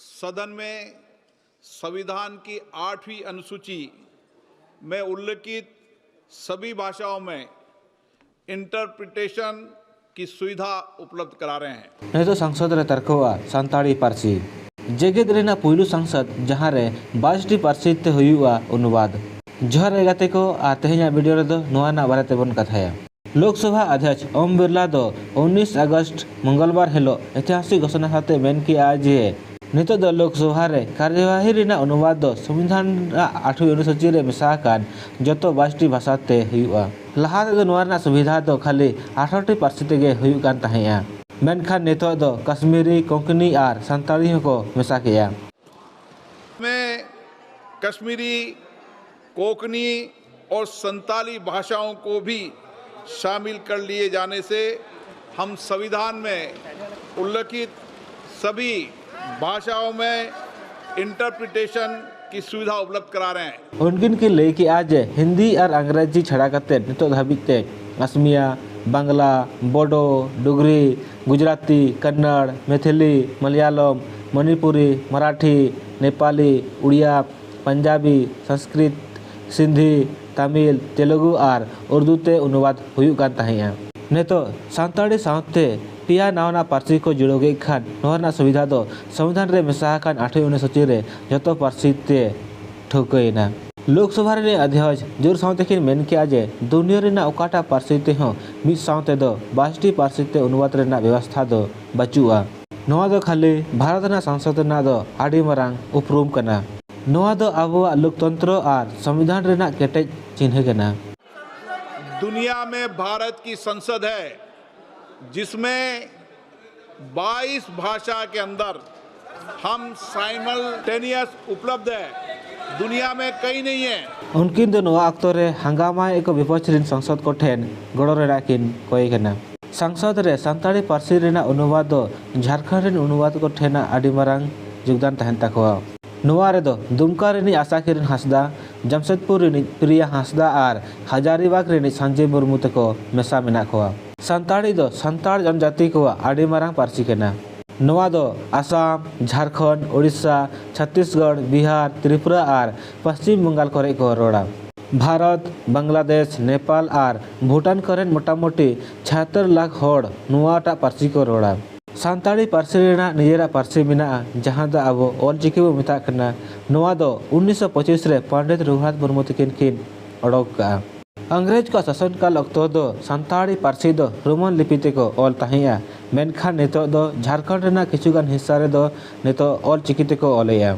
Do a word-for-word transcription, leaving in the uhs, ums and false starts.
सदन में संविधान की आठवीं अनुसूची में उल्लेखित सभी भाषाओं में इंटरप्रिटेशन की सुविधा उपलब्ध करा रहे हैं। ᱱᱤᱛᱚᱜ ᱥᱚᱝᱥᱚᱫ ᱨᱮ ᱛᱟᱨᱠᱚᱜᱼᱟ ᱥᱟᱱᱛᱟᱲᱤ ᱯᱟᱹᱨᱥᱤ᱾ ᱡᱮᱜᱮᱛ ᱨᱮᱱᱟᱜ ᱯᱩᱭᱞᱩ ᱥᱚᱝᱥᱚᱫ, ᱡᱟᱦᱟᱸ ᱨᱮ ᱵᱟᱭᱤᱥ ᱴᱤ ᱯᱟᱹᱨᱥᱤ ᱛᱮ ᱦᱩᱭᱩᱜᱼᱟ ᱚᱱᱩᱵᱟᱫ᱾ ᱡᱚᱦᱟᱨ ᱜᱮ ᱜᱟᱛᱮ ᱠᱚ, ᱟᱨ ᱛᱮᱦᱮᱧᱟᱜ ᱵᱷᱤᱰᱤᱭᱳ ᱨᱮᱫᱚ ᱱᱚᱣᱟ ᱨᱮᱱᱟᱜ ᱵᱟᱨᱮ ᱛᱮᱵᱚᱱ ᱠᱟᱛᱷᱟᱭᱟ᱾ ᱞᱳᱠᱥᱚᱵᱷᱟ ᱚᱫᱷᱭᱚᱠᱥ ᱳᱢ ᱵᱤᱨᱞᱟ ᱫᱚ ᱩᱱᱤᱥ ᱟᱜᱚᱥᱴ ᱢᱚᱝᱜᱚᱞᱵᱟᱨ ᱦᱤᱞᱳᱜ ᱮᱛᱤᱦᱟᱥᱤᱠ ᱜᱷᱳᱥᱚᱱᱟ ᱥᱟᱶᱛᱮ ᱢᱮᱱ ᱠᱮᱜᱼᱟ ᱡᱮ, ᱱᱤᱛᱚᱜ ᱫᱚ ᱞᱳᱠᱥᱚᱵᱷᱟ ᱨᱮ ᱠᱟᱨᱡᱚᱵᱟᱦᱤ ᱨᱮᱱᱟᱜ ᱚᱱᱩᱵᱟᱫ ᱫᱚ ᱥᱚᱝᱵᱤᱫᱷᱟᱱ ᱨᱮᱱᱟᱜ ᱟᱴᱷᱣᱤ ᱚᱱᱩᱥᱩᱪᱤ ᱨᱮ ᱢᱮᱥᱟ ᱟᱠᱟᱱ ᱡᱚᱛᱚ ᱵᱟᱭᱤᱥ ᱴᱤ ᱵᱷᱟᱥᱟ ᱛᱮ ᱦᱩᱭᱩᱜᱼᱟ᱾ ᱞᱟᱦᱟ ᱛᱮᱫᱚ ᱱᱚᱣᱟ ᱨᱮᱱᱟᱜ ᱥᱩᱵᱤᱫᱷᱟ ᱫᱚ ᱠᱷᱟᱹᱞᱤ ᱟᱴᱷᱨᱚ ᱴᱤ ᱯᱟᱹᱨᱥᱤ ᱛᱮᱜᱮ ᱦᱩᱭᱩᱜ ᱠᱟᱱ ᱛᱟᱦᱮᱸᱜᱼᱟ, ᱢᱮᱱᱠᱷᱟᱱ ᱱᱤᱛᱚᱜ ᱫᱚ ᱠᱟᱥᱢᱤᱨᱤ, ᱠᱳᱝᱠᱱᱤ ᱟᱨ ᱥᱟᱱᱛᱟᱲᱤ ᱦᱚᱸᱠᱚ ᱢᱮᱥᱟ ᱠᱮᱜᱼᱟ᱾ में कश्मीरी, कोंकणी और संताली भाषाओं को भी शामिल कर लिए जाने से हम संविधान में उल्लिखित सभी भाषाओं में इंटरप्रिटेशन की सुविधा उपलब्ध करा रहे हैं। ᱩᱱᱠᱤᱱ ᱠᱤᱱ ᱞᱟᱹᱭ ᱠᱮᱜᱼᱟ ᱡᱮ ᱦᱤᱱᱫᱤ ᱟᱨ ᱟᱝᱨᱮᱡᱤ ᱪᱷᱟᱲᱟ ᱠᱟᱛᱮ ᱱᱤᱛᱚᱜ ᱫᱷᱟᱹᱵᱤᱡ ᱛᱮ ᱟᱥᱢᱤᱭᱟ, ᱵᱟᱝᱞᱟ, ᱵᱳᱰᱳ, ᱰᱩᱜᱽᱨᱤ, ᱜᱩᱡᱽᱨᱟᱛᱤ, ᱠᱟᱱᱱᱟᱲ, ᱢᱮᱛᱷᱤᱞᱤ, ᱢᱟᱞᱭᱟᱞᱚᱢ, ᱢᱚᱱᱤᱯᱩᱨᱤ, ᱢᱟᱨᱟᱴᱷᱤ, ᱱᱮᱯᱟᱞᱤ, ᱩᱲᱤᱭᱟ, ᱯᱟᱧᱡᱟᱵᱤ, ᱥᱚᱝᱥᱠᱨᱤᱛ, ᱥᱤᱱᱫᱷᱤ, ᱛᱟᱢᱤᱞ, ᱛᱮᱞᱮᱜᱩ ᱟᱨ ᱩᱨᱫᱩ ᱛᱮ ᱚᱱᱩᱵᱟᱫ ᱦᱩᱭᱩᱜ ᱠᱟᱱ ᱛᱟᱦᱮᱸᱜᱼᱟ᱾ ᱱᱤᱛᱚᱜ ᱥᱟᱱᱛᱟᱲᱤ ᱥᱟᱶᱛᱮ ᱯᱮᱭᱟ ᱱᱟᱣᱟᱱᱟᱜ ᱯᱟᱹᱨᱥᱤ ᱠᱚ ᱡᱩᱲᱟᱹᱣ ᱠᱮᱫ ᱠᱷᱟᱱ ᱱᱚᱣᱟ ᱨᱮᱱᱟᱜ ᱥᱩᱵᱤᱫᱷᱟ ᱫᱚ ᱥᱚᱝᱵᱤᱫᱷᱟᱱ ᱨᱮ ᱢᱮᱥᱟ ᱟᱠᱟᱱ ᱟᱴᱷᱣᱤ ᱚᱱᱩᱥᱩᱪᱤ ᱨᱮ ᱡᱚᱛᱚ ᱯᱟᱹᱨᱥᱤ ᱛᱮ ᱴᱷᱟᱹᱣᱠᱟᱹᱭᱮᱱᱟ᱾ ᱞᱳᱠᱥᱚᱵᱷᱟ ᱨᱤᱱᱤᱡ ᱚᱫᱷᱭᱚᱠᱥ ᱡᱳᱨ ᱥᱟᱶᱛᱮ ᱠᱤᱱ ᱢᱮᱱ ᱠᱮᱜᱼᱟ ᱡᱮ ᱫᱩᱱᱤᱭᱟᱹ ᱨᱮᱱᱟᱜ ᱚᱠᱟᱴᱟᱜ ᱯᱟᱹᱨᱥᱤ ᱛᱮᱦᱚᱸ ᱢᱤᱫ ᱥᱟᱶ ᱛᱮᱫᱚ ᱵᱟᱭᱤᱥ ᱴᱤ ᱯᱟᱹᱨᱥᱤ ᱛᱮ ᱚᱱᱩᱵᱟᱫ ᱨᱮᱱᱟᱜ ᱵᱮᱵᱚᱥᱛᱷᱟ ᱫᱚ ᱵᱟᱹᱪᱩᱜᱼᱟ᱾ ᱱᱚᱣᱟ ᱫᱚ ᱠᱷᱟᱹᱞᱤ ᱵᱷᱟᱨᱚᱛ ᱨᱮᱱᱟᱜ ᱥᱚᱝᱥᱚᱫ ᱨᱮᱱᱟᱜ ᱫᱚ ᱟᱹᱰᱤ ᱢᱟᱨᱟᱝ ᱩᱯᱨᱩᱢ ᱠᱟᱱᱟ᱾ ᱱᱚᱣᱟ ᱫᱚ ᱟᱵᱚᱣᱟᱜ ᱞᱳᱠᱛᱚᱱᱛᱨᱚ ᱟᱨ ᱥᱚᱝᱵᱤᱫᱷᱟᱱ ᱨᱮᱱᱟᱜ ᱠᱮᱴᱮᱡ ᱪᱤᱱᱦᱟᱹ ᱠᱟᱱᱟ᱾ दुनिया में भारत की संसद है, जिसमें बाईस भाषा के अंदर हम साइमल्टेनियस उपलब्ध है, दुनिया में कहीं नहीं है। ᱩᱱᱠᱤᱱ ᱫᱚ ᱱᱚᱣᱟ ᱚᱠᱛᱚ ᱨᱮ ᱦᱟᱝᱜᱟᱢᱟ ᱮᱠᱚ ᱵᱤᱯᱚᱠᱷ ᱨᱤᱱ ᱥᱚᱝᱥᱚᱫ ᱠᱚ ᱴᱷᱮᱱ ᱜᱚᱲᱚ ᱨᱮᱱᱟᱜ ᱠᱤᱱ ᱠᱚᱭ ᱠᱟᱱᱟ᱾ ᱥᱚᱝᱥᱚᱫ ᱨᱮ ᱥᱟᱱᱛᱟᱲᱤ ᱯᱟᱹᱨᱥᱤ ᱨᱮᱱᱟᱜ ᱚᱱᱩᱵᱟᱫ ᱫᱚ ᱡᱷᱟᱲᱠᱷᱚᱸᱰ ᱨᱤᱱ ᱚᱱᱩᱵᱟᱫ ᱠᱚ ᱴᱷᱮᱱᱟᱜ ᱟᱹᱰᱤ ᱢᱟᱨᱟᱝ ᱡᱳᱜᱽᱫᱟᱱ ᱛᱟᱦᱮᱱ ᱛᱟᱠᱚᱣᱟ᱾ ᱱᱚᱣᱟ ᱨᱮᱫᱚ ᱫᱩᱢᱠᱟ ᱨᱤᱱᱤᱡ ᱟᱥᱟ ᱠᱤᱨᱤᱱ ᱦᱟᱸᱥᱫᱟ, ᱡᱟᱢᱥᱮᱫᱽᱯᱩᱨ ᱨᱤᱱᱤᱡ ᱯᱨᱤᱭᱟ ᱦᱟᱸᱥᱫᱟ ᱟᱨ ᱦᱟᱡᱟᱨᱤᱵᱟᱜᱽ ᱨᱤᱱᱤᱡ ᱥᱟᱱᱡᱚᱭ ᱢᱩᱨᱢᱩ ᱛᱮᱠᱚ ᱢᱮᱥᱟ ᱢᱮᱱᱟᱜ ᱠᱚᱣᱟ᱾ ᱥᱟᱱᱛᱟᱲᱤ ᱫᱚ ᱥᱟᱱᱛᱟᱲ ᱡᱚᱱᱡᱟᱹᱛᱤ ᱠᱚᱣᱟᱜ ᱟᱹᱰᱤ ᱢᱟᱨᱟᱝ ᱯᱟᱹᱨᱥᱤ ᱠᱟᱱᱟ᱾ ᱱᱚᱣᱟ ᱫᱚ ᱟᱥᱟᱢ, ᱡᱷᱟᱲᱠᱷᱚᱸᱰ, ᱳᱰᱤᱥᱟ, ᱪᱷᱚᱛᱛᱤᱥᱜᱚᱲ, ᱵᱤᱦᱟᱨ, ᱛᱨᱤᱯᱩᱨᱟ ᱟᱨ ᱯᱚᱥᱪᱤᱢ ᱵᱟᱝᱜᱟᱞ ᱠᱚᱨᱮ ᱠᱚ ᱨᱚᱲᱟ᱾ ᱵᱷᱟᱨᱚᱛ, ᱵᱟᱝᱞᱟᱫᱮᱥ, ᱱᱮᱯᱟᱞ ᱟᱨ ᱵᱷᱩᱴᱟᱱ ᱠᱚᱨᱮᱱ ᱢᱚᱴᱟᱢᱩᱴᱤ ᱪᱷᱤᱭᱟᱛᱛᱳᱨ ᱞᱟᱠᱷ ᱦᱚᱲ ᱱᱚᱣᱟᱴᱟᱜ ᱯᱟᱹᱨᱥᱤ ᱠᱚ ᱨᱚᱲᱟ᱾ ᱥᱟᱱᱛᱟᱲᱤ ᱯᱟᱹᱨᱥᱤ ᱨᱮᱱᱟᱜ ᱱᱤᱡᱮᱨᱟᱜ ᱯᱟᱹᱨᱥᱤ ᱢᱮᱱᱟᱜᱼᱟ, ᱡᱟᱦᱟᱸ ᱫᱚ ᱟᱵᱚ ᱚᱞ ᱪᱤᱠᱤ ᱵᱚ ᱢᱮᱛᱟᱜ ᱠᱟᱱᱟ᱾ ᱱᱚᱣᱟ ᱫᱚ ᱩᱱᱤᱥᱥᱚ ᱯᱚᱸᱪᱤᱥ ᱨᱮ ᱯᱚᱱᱰᱤᱛ ᱨᱚᱜᱷᱩᱱᱟᱛᱷ ᱢᱩᱨᱢᱩ ᱛᱟᱹᱠᱤᱱ ᱠᱤᱱ ᱚᱰᱚᱠ ᱠᱟᱜᱼᱟ᱾ ᱤᱝᱨᱮᱡᱽ ᱠᱚᱣᱟᱜ ᱥᱟᱥᱚᱱ ᱠᱟᱞ ᱚᱠᱛᱚ ᱫᱚ ᱥᱟᱱᱛᱟᱲᱤ ᱯᱟᱹᱨᱥᱤ ᱫᱚ ᱨᱳᱢᱟᱱ ᱞᱤᱯᱤ ᱛᱮᱠᱚ ᱚᱞ ᱛᱟᱦᱮᱸᱫᱼᱟ, ᱢᱮᱱᱠᱷᱟᱱ ᱱᱤᱛᱚᱜ ᱫᱚ ᱡᱷᱟᱲᱠᱷᱚᱸᱰ ᱨᱮᱱᱟᱜ ᱠᱤᱪᱷᱩᱜᱟᱱ ᱦᱤᱥᱥᱟ ᱨᱮᱫᱚ ᱱᱤᱛᱚᱜ ᱚᱞ ᱪᱤᱠᱤ ᱛᱮᱠᱚ ᱚᱞᱮᱜᱼᱟ᱾